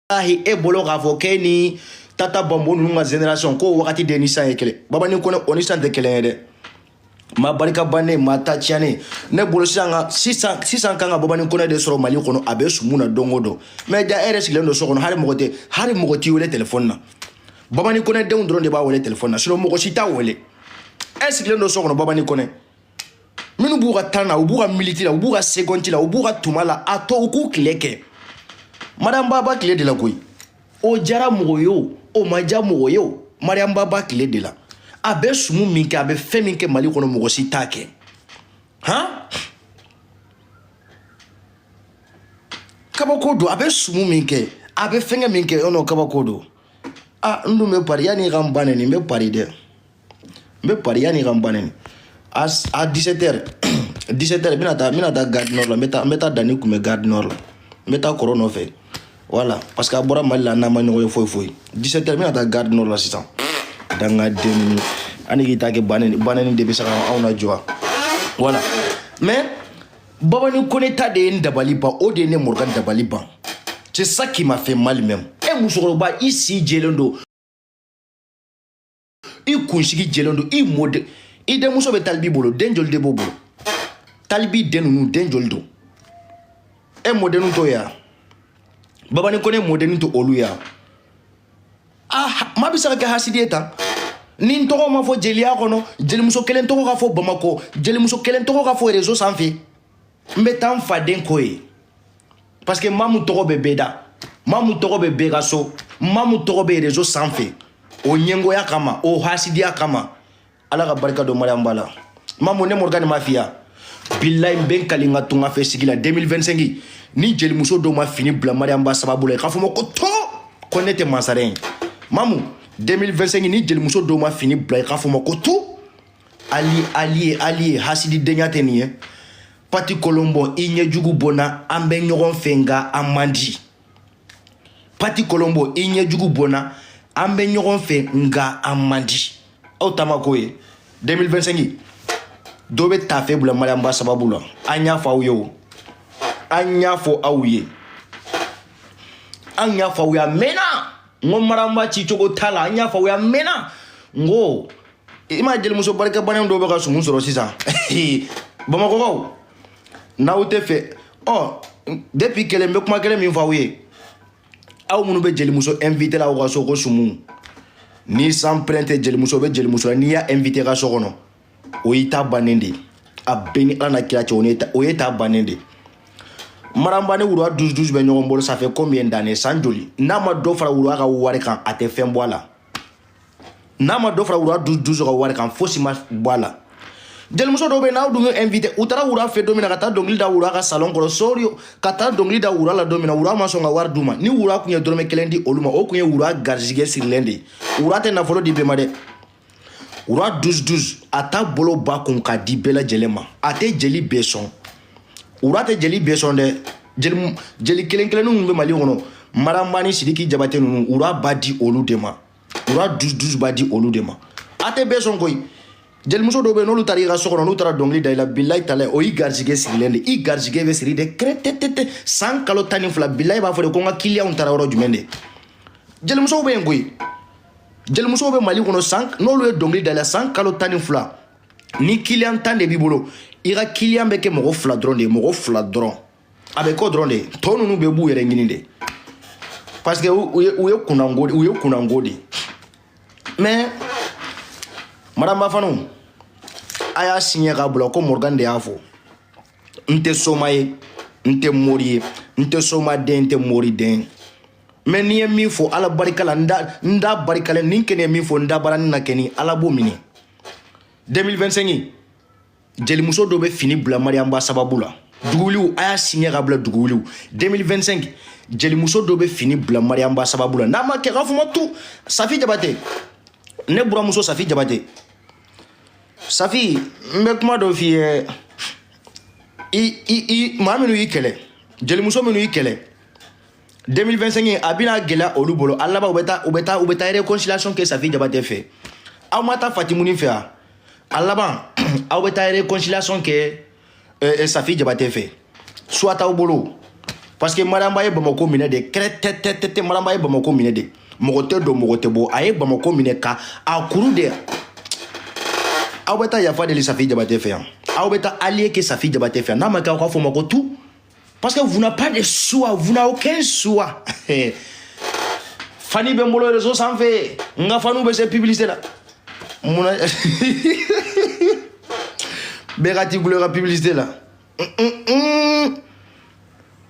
Wallahi, e bolo k'a fɔ k'e ni Tata Bambo ninnu ka génération k'o wagati de ni san ye kelen. Babani Kone, o ni san tɛ kelen ye dɛ. Maa barika bannen, maa ta tiɲɛnen. Ne bolo sisan ka sisan sisan kan ka Babani Kone de sɔrɔ Mali kɔnɔ, a bɛ sumu na don o don. Mais ja, e yɛrɛ sigilen don so kɔnɔ, hali mɔgɔ tɛ, hali mɔgɔ t'i wele téléphone na. Babani Kone denw dɔrɔn de b'a wele téléphone na, sinon mɔgɔ si t'a wele. E sigilen don so kɔnɔ. Babani Kone minnu b'u ka tan na, u b'u ka minute la, u b'u ka seconde la, u b'u ka tuma la, a tɔ u k'u tile kɛ. Mariam Baba tile de la koyi. O diyara mɔgɔ ye, o o ma diya mɔgɔ ye, o Mariam Baba tile de la. A bɛ sumu min kɛ, a bɛ fɛn min kɛ Mali kɔnɔ, mɔgɔ si t'a kɛ. Han, kabako don. A bɛ sumu min kɛ, a bɛ fɛnkɛ min kɛ, ɔnɔ kabako don. A n dun bɛ Paris, yanni i ka n ba nɛni, n bɛ Paris dɛ, n bɛ Paris. Yanni i ka n ba nɛni, à 17 heures, 17 heures, n bɛna taa Gare du Nord la. N bɛ taa Danni kunbɛn Gare du Nord la. N bɛ taa kɔrɔ nɔfɛ, voilà, parce que a bɔra Mali la, n'a ma ɲɔgɔn ye foyi foyi. 17 heures, n bɛna taa Gare du Nord la sisan. Dangaden ninnu, hali k'i ta kɛ banɛni banɛni de bɛ se ka anw lajɔ. Voilà, mais Babani Kone ta de ye n dabali ban, o de ye ne Morgan dabali ban. C'est ça qui m'a fait mal même. E musokɔrɔba, i si jɛlen don, i kunsigi jɛlen don, i mɔden, i denmuso bɛ Talibi bolo, den joli de b'o bolo? Talibi den ninnu, den joli don? E mɔdenninw t'o ye wa? Babani Kone mɔdennin to olu ye wa? Ah, maa bɛ se ka kɛ hasidi ye tan. Ni n tɔgɔ ma fɔ jeliya kɔnɔ, jelimuso kelen tɔgɔ ka fɔ Bamakɔ, jelimuso kelen tɔgɔ ka fɔ réseau sanfɛ, n bɛ taa n faden ko ye, parce que maa mun tɔgɔ bɛ bɛɛ da, maa mun tɔgɔ bɛ bɛɛ ka so, maa mun tɔgɔ bɛ réseau sanfɛ, o ɲɛngoya kama, o hasidiya kama. Ala ka barika don Mariam ba la. Mamu, ne Morgan ma fiya, bilayi, n bɛ n kali n ka tunga fɛ sigi la. 2025, ni jelimuso dɔw ma fini bila Mariam ba sababu la, i k'a fɔ ma ko to ko ne tɛ masarɛ ye. Mamu, 2025, ni jelimuso dɔw ma fini bila, i k'a fɔ ma ko to ali ali ye ali ye hasididenya tɛ nin ye. Pati Kolonbɔ, i ɲɛjugu bɔnna, an bɛ ɲɔgɔn fɛ nka an man di. Pati Kolonbɔ, i ɲɛjugu bɔnna, an bɛ ɲɔgɔn fɛ nka an man di. Aw ta ma ko ye. 2025, dɔ bɛ tafe bila Mariam ba sababu la. An y'a fɔ aw ye, o an y'a fɔ aw ye, an y'a fɔ aw ye a mɛnna. N ko Mariam Ba cicogo t'a la. An y'a fɔ aw ye a mɛnna. N ko i ma jelimuso barika bannen dɔw bɛ ka sumu sɔrɔ sisan. Bamakɔkaw, n'aw tɛ fɛ ɔ, depuis kelen, n bɛ kuma kelen min fɔ aw ye, aw minnu bɛ jelimuso invité la aw ka so ko sumu ni san pɛrɛn tɛ, jelimuso bɛ jelimuso la, n'i y'a invité ka so kɔnɔ, o y'i ta bannen de ye. A bɛɛ ni Ala na kira cɛ, o ye ta bannen de ye. Maramba ni Wura 12 12 bɛ ɲɔgɔn bolo, ça fait combien d'années? San joli? N'a ma dɔ fara Wura ka wari kan, a tɛ fɛn bɔ a la. N'a ma dɔ fara Wura 12 12 ka wari kan, fosi ma bɔ a la. Jelimuso dɔw bɛ yen, n'aw dun y'u invité, u taara Wura fɛ don min na, ka taa dɔnkili da Wura ka salon kɔrɔ sɔɔri, ka taa dɔnkili da Wura la don min na, Wura ma sɔn ka wari d'u ma. Ni Wura kun ye dɔrɔmɛ kelen di olu ma, o kun ye Wura garijɛgɛ sirilen de ye. Wura tɛ nafolo di bɛɛ ma dɛ. Wura 12 12, a t'a bolo ba kun k'a di bɛɛ lajɛlen ma. A tɛ jeli bɛɛ sɔn. Wura tɛ jeli bɛɛ sɔn dɛ. Jeli jeli kelen kelennin minnu bɛ Mali kɔnɔ, Maramba ni Sidiki Jabate ninnu, Wura b'a di olu de ma. Wura 12 12 b'a di olu de ma. A tɛ bɛɛ sɔn koyi. Jelimuso dɔw bɛ yen, n'olu taara i ka so kɔnɔ, n'u taara dɔnkili da i la, bilayi talayi, o y'i garijɛgɛ sirilen de. I garijɛgɛ bɛ siri de kɛrɛtɛtɛtɛ san kalo 12. Bilayi, b'a fɔ de ko n ka kiliyanw taara yɔrɔ jumɛn de. Jelimusow bɛ yen koyi. Jelimusow bɛ Mali kɔnɔ, san n'olu ye dɔnkili da i la, san kalo 12, ni kiliyan 10 de b'i bolo, i ka kiliyan bɛ kɛ mɔgɔ fila dɔrɔn de ye, mɔgɔ fila dɔrɔn a bɛ k'o dɔrɔn de ye. Tɔ ninnu bɛɛ b'u yɛrɛ ɲini de, parce que u ye kunnango de. Mais Maramba fanu, a y'a signé k'a bila ko Morgan de y'a fɔ. N tɛ soma ye, n tɛ mori ye, n tɛ soma den, n tɛ mori den, mais n'i ye min fɔ, Ala barika la, n da barika la. Ni kɛnɛ ye min fɔ, n da bara ni na kɛni, Ala b'o minɛ. 2025, jelimuso dɔ bɛ fini bila Mariam Ba sababu la. Duguwuliw, a y'a signé ka bila. Duguwuliw, 2025, jelimuso dɔ bɛ fini bila Mariam Ba sababu la. N'a ma kɛ, k'a fɔ ma tu. Safi Jabate, ne buramuso Safi Jabate, Safi, n bɛ kuma dɔ f'i ye. I maa minnu y'i kɛlɛ, jelimuso minnu y'i kɛlɛ, 2025, a bɛna gɛlɛya olu bolo. A laban, u bɛ taa réconciliation kɛ Safi Jabate fɛ. Aw ma taa Fatimuni fɛ wa? A laban, aw bɛ taa réconciliation kɛ Safi Jabate fɛ, soit t'aw bolo. Parce que Mariamba ye Bamako minɛ de kɛrɛ tɛ tɛ tɛ. Mariamba ye Bamako minɛ de, mɔgɔ tɛ don, mɔgɔ tɛ bɔ. A ye Bamako minɛ ka a kuru de. Aw bɛ taa yafa deli Safi Jabate fɛ yan, aw bɛ taa allié kɛ Safi Jabate fɛ yan. N'a ma kɛ, aw k'a fɔ ma ko tout, parce que vous n'avez pas de choix, vous n'avez aucun choix. Fani bɛ n bolo réseau sanfɛ, n ka faniw bɛ se publicité la. Munna bɛɛ ka t'i gulo i ka publicité la?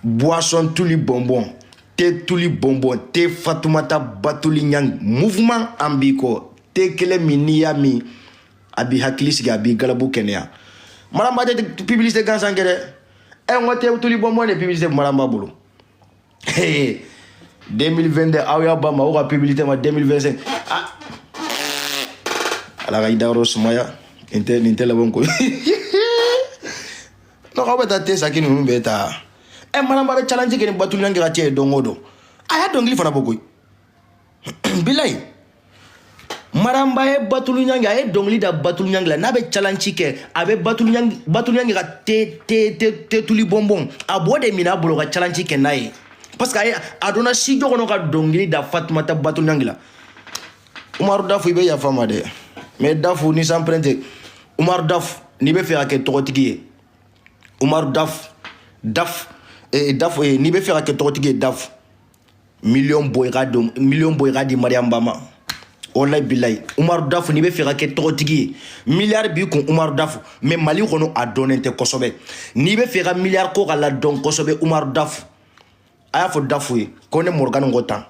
Boisson tuli bonbon, te tuli bonbon, te Fatumata Batuli Ɲang mouvement, an b'i kɔ. Te kelen min n'i y'a min, a b'i hakili sigi, a b'i galabu kɛnɛya. Maramba tɛ publicité gansan kɛ dɛ. Ɛ, n ko te tuli bonbon de publicité Maramba bolo. 2022, aw y'a ba ma aw ka publicité ma. 2025, ah, Ala ka i dayɔrɔ sumaya. Nin tɛ laban ko. Donc aw bɛ taa te saki ninnu bɛɛ ta. Ɛ, Maramba bɛ challenge kɛ ni Batuli Ɲangi ka cɛ ye don o don. A y'a dɔnkili fana bɔ koyi. Bilayi, Maramba ye Batulu Ɲangi, a ye dɔnkili da Batulu Ɲangi la. N'a bɛ challenge kɛ, a bɛ Batulu Ɲangi ka te te te te tuli bɔnbɔn, a b'o de minɛ a bolo ka challenge kɛ n'a ye, parce que a ye a donna studio kɔnɔ ka dɔnkili da Fatumata Batulu Ɲangi la. Umaru Dafu, i bɛ yafa ma dɛ, mais Dafu ni san pɛrɛn. Umaru Dafu, n'i bɛ fɛ ka kɛ tɔgɔtigi ye, Umaru Dafu, Daf, Daf, n'i bɛ fɛ ka kɛ tɔgɔtigi ye, Daf, miliyɔn bɔ i ka don, miliyɔn bɔ i ka di Mariam Ba ma. Walayi bilayi, Umaru Dafu, n'i bɛ fɛ ka kɛ tɔgɔtigi ye, miliyari b'i kun, Umaru Dafu. Mais Mali kɔnɔ, a dɔnnen tɛ kosɛbɛ. N'i bɛ fɛ ka miliyari ko ka ladɔn kosɛbɛ, Umaru Dafu, a y'a fɔ Dafu ye ko ne Morgan ko tan.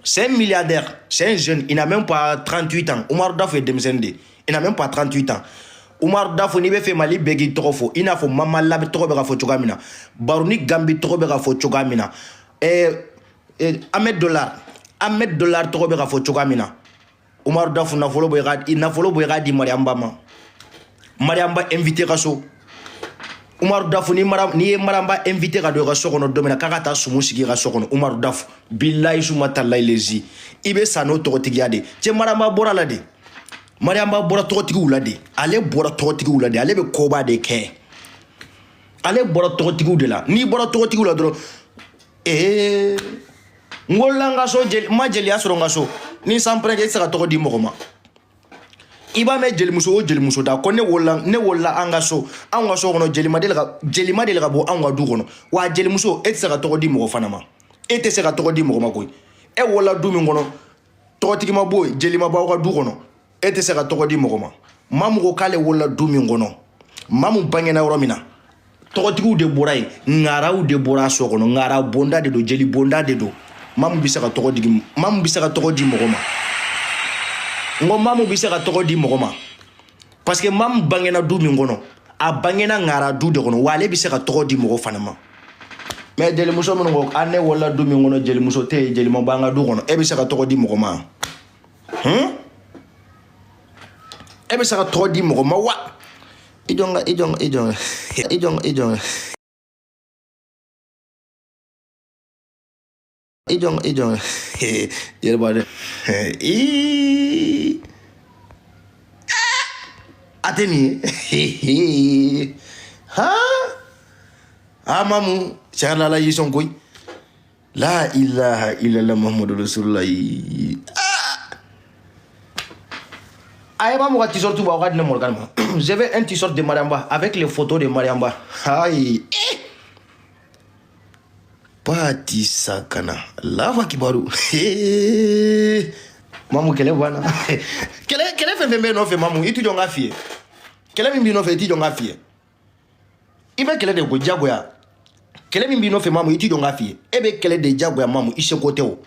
C'est un milliardaire, c'est un jeune, il n'a même pas 38 ans. Umaru Dafu ye denmisɛnnin de ye, il n'a même pas 38 ans. Umaru Dafu, n'i bɛ fɛ Mali bɛɛ k'i tɔgɔ fɔ, i n'a fɔ Mama Labi tɔgɔ bɛ ka fɔ cogoya min na, Baroni Gambi tɔgɔ bɛ ka fɔ cogoya min na, Ahmed Dollar, Ahmed Dollar tɔgɔ bɛ ka fɔ cogoya min na, Umaru Dafu, nafolo bɔ i ka nafolo bɔ i k'a di Mariam Ba ma. Mariam Ba invité ka so. Umaru Dafu, ni mara n'i ye Maramba invité ka don i ka so kɔnɔ don min na, k'a ka taa sumu sigi i ka so kɔnɔ, Umaru Dafu, bilayi suma talayi lezi, i bɛ sa n'o tɔgɔtigiya de. Cɛ, Maramba bɔra la de, Mariamba bɔra tɔgɔtigiw la de, ale bɔra tɔgɔtigiw la de, ale bɛ koba de kɛ, ale bɔra tɔgɔtigiw de la. N'i bɔra tɔgɔtigiw la dɔrɔn, ee, n wolola n ka so, jeli n ma jeliya sɔrɔ n ka so ni san pɛrɛn, e tɛ se ka tɔgɔ di mɔgɔ ma. I b'a mɛn jelimuso o jelimuso da ko ne wolola, ne wolola an ka so, anw ka so kɔnɔ, jeli ma deli ka, jeli ma deli ka bɔ anw ka du kɔnɔ. Wa jelimuso, e tɛ se ka tɔgɔ di mɔgɔ fana ma, e tɛ se ka tɔgɔ di mɔgɔ ma koyi. E wolola du min kɔnɔ, tɔgɔtigi ma bɔ yen, jeli ma bɔ aw ka du kɔnɔ, e tɛ se ka tɔgɔ di mɔgɔ ma. Maa mun ko k'ale wolola du min kɔnɔ, maa mun bangena yɔrɔ min na, tɔgɔtigiw de bɔra yen, ŋaraw de bɔra a so kɔnɔ, ŋara bonda de don, jeli bonda de don. Maa mun bɛ se ka tɔgɔ di, maa mun bɛ se ka tɔgɔ di mɔgɔ ma? N ko maa mun bɛ se ka tɔgɔ di mɔgɔ ma? Parce que maa mun bangena du min kɔnɔ, a bangena ŋara du de kɔnɔ, wa ale bɛ se ka tɔgɔ di mɔgɔ fana ma. Mais jelimuso minnu ko a ne wolola du min kɔnɔ, jelimuso tɛ yen, jeli ma bɔ an ka du kɔnɔ, e bɛ se ka tɔgɔ di mɔgɔ ma? Hmm? E bɛ se ka tɔgɔ di mɔgɔ ma wa? I jɔ n ka, i jɔ n ka, i jɔ n ka, i jɔ n ka, i jɔ n ka, i jɔ n ka, i jɔ n ka, yɛrɛ b'a dɔn. Ii, a tɛ nin ye han. A mamu, tiɲɛ la, Ala y'i sɔn koyi. La ilaha illallah Muhammadu rasulullah. A ye mamu ka t-shirt bɔ, aw ka di ne Morgan ma. Je veux un t-shirt de Mariamba avec les photos de Mariamba. Ayi, pati sakana, Allahu akibaru. Mamu, kɛlɛ banna. Kɛlɛ, kɛlɛ fɛn fɛn bɛ nɔfɛ, mamu, i ti jɔ n ka f'i ye. Kɛlɛ min b'i nɔfɛ, i ti jɔ n ka f'i ye. I bɛ kɛlɛ de ko jagoya. Kɛlɛ min b'i nɔfɛ, mamu, i ti jɔ n ka f'i ye. E bɛ kɛlɛ de jagoya, mamu, i seko tɛ o.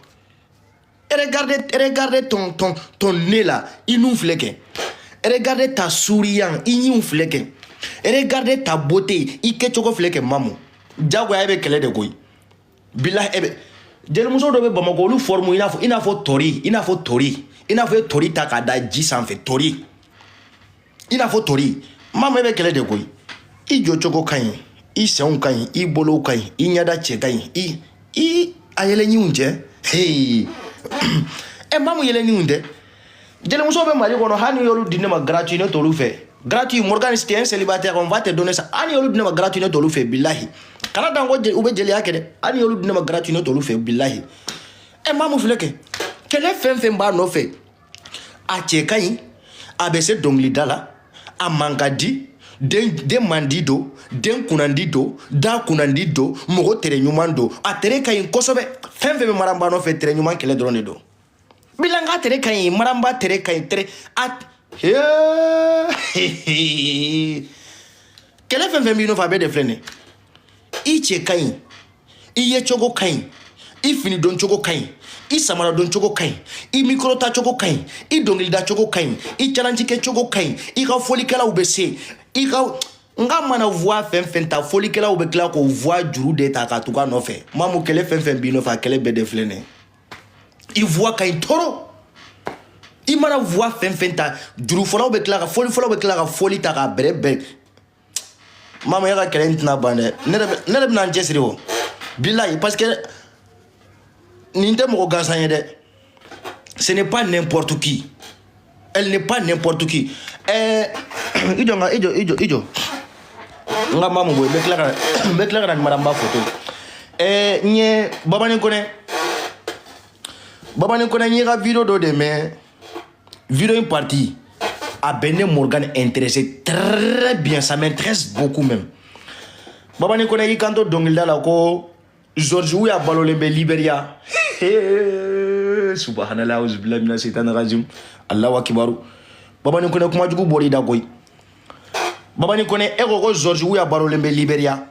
Regardez, regardez ton nez là, i nun filɛ kɛ. Regardez ta souriant, i ɲinw filɛ kɛ. Regardez ta beauté, i kɛcogo filɛ kɛ, mamu. Jagoya, e bɛ kɛlɛ de koyi. Bilahi, e bɛ jelimuso dɔ bɛ Bamakɔ, olu forme i n'a fɔ tori, i n'a fɔ tori, i n'a fɔ e tori ta k'a da ji sanfɛ, tori, i n'a fɔ tori. Mamu, e bɛ kɛlɛ de koyi. I jɔcogo ka ɲi, i senw ka ɲi, i bolow ka ɲi, i ɲɛda cɛ ka ɲi, i a yɛlɛɲinw cɛ. Hey, ɛ, mamu, yɛlɛɲinw tɛ. Jelimuso bɛ Mali kɔnɔ, hali n'i y'olu di ne ma gratuit, ne t'olu fɛ. Gratuit, Morgan, si t'es un célibataire, on va te donner ça. Ani olu di ne ma gratuit, ne t'olu fɛ, bilahi. Kana dan ko u bɛ jeliya kɛ dɛ. Ani olu di ne ma gratuit, ne t'olu fɛ, bilahi. Ɛ, maa mun filɛ kɛ, kɛlɛ fɛn fɛn b'a nɔfɛ, a cɛ ka ɲi, a bɛ se dɔnkilida la, a man ka di, den den man di don, den kunnandi don, da kunnandi don, mɔgɔ tere ɲuman don, a tere ka ɲi kosɛbɛ. Fɛn fɛn bɛ Maranba nɔfɛ, tere ɲuman kɛlɛ dɔrɔn de don. Bilanka tere ka ɲi, Maranba tere ka ɲi, tere a hee. Kɛlɛ fɛn fɛn b'i nɔfɛ, a bɛɛ de filɛ nin ye. I cɛ ka ɲi, i yecogo ka ɲi, i fini don cogo ka ɲi, i samara don cogo ka ɲi, i micro ta cogo ka ɲi, i dɔnkilida cogo ka ɲi, i challenge kɛ cogo ka ɲi, i ka fɔlikɛlaw bɛ se i ka n ka mana voix fɛn fɛn ta, fɔlikɛlaw bɛ tila k'o voix juru de ta ka tugu a nɔfɛ. Mamu, kɛlɛ fɛn fɛn b'i nɔfɛ, a kɛlɛ bɛɛ de filɛ nin ye. I voix ka ɲi trop, i mana voix fɛn fɛn ta, jurufɔlaw bɛ tila ka fɔlifɔlaw bɛ tila ka fɔli ta k'a bɛrɛ bɛn. Mamu, e ka kɛlɛ in tɛna ban dɛ. Ne yɛrɛ bɛna n cɛsiri o, bilayi, parce que nin tɛ mɔgɔ gansan ye dɛ. Ce n'est pas n'importe qui, elle n'est pas n'importe qui. Ɛɛ, i jɔ n ka, i jɔ, i jɔ, i jɔ n ka mamu bɔ, n bɛ tila ka na ni Maranba photo. Ɛɛ, n ye Babani Kɔnɛ, Babani Kɔnɛ, n y'i ka vidéo dɔ de mɛn. Vidéo in partie a bɛ ne Morgan intéressé très bien, ça m'intéresse beaucoup même. Babani Kɔnɛ y'i kanto dɔnkilida la ko George Weah balolen bɛ Liberia. Subhanallah, auzubillahi mina shaitani rajim, Allahu akibaru. Babani Kɔnɛ, kuma jugu bɔr'i da koyi. Babani Kɔnɛ, e ko ko George Weah balolen bɛ Liberia,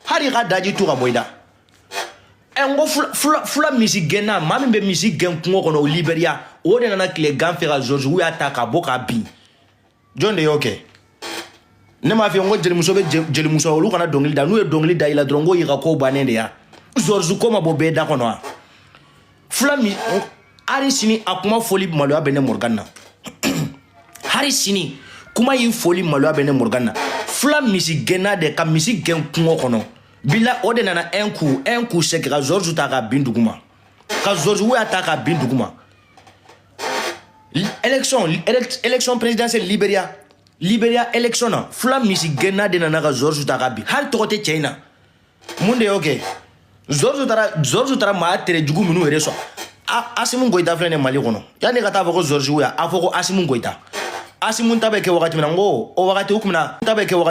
hali i ka daji tu ka bɔ i da. Ɛ, n ko fula misi gɛnna, maa min bɛ misi gɛn kungo kɔnɔ o Liberia, o de nana tile gan fɛ ka George Weah ta ka bɔ k'a bin. Jɔn de y'o kɛ? Ne m'a f'i ye n ko jelimuso bɛ jelimuso, olu kana dɔnkili da. N'u ye dɔnkili da i la dɔrɔn, n ko y'i ka ko bannen de ya. George ko ma bɔ bɛɛ da kɔnɔ wa? Fula mi, hali sini a kuma fɔli maloya bɛ ne Morgan na. Hali sini kuma in fɔli maloya bɛ ne Morgan na. Fula misi gɛnna de ka misi gɛn kungo kɔnɔ bila, o de nana un coup, un coup sec, ka George ta ka bin duguma, ka George Weah ta ka bin duguma. Élection présidentielle Libéria, Libéria élection na, fula misi gɛnna de nana ka George ta ka bin. Hali tɔgɔ tɛ cɛ in na. Mun de y'o kɛ? George taara maa tere jugu minnu yɛrɛ sɔn. Assimi Goïta filɛ nin ye Mali kɔnɔ. Yanni ka taa fɔ ko George Weah, a fɔ ko Assimi Goïta. Assimi ta bɛ kɛ wagati min na, n ko o wagati u tun bɛna ta bɛ kɛ wagati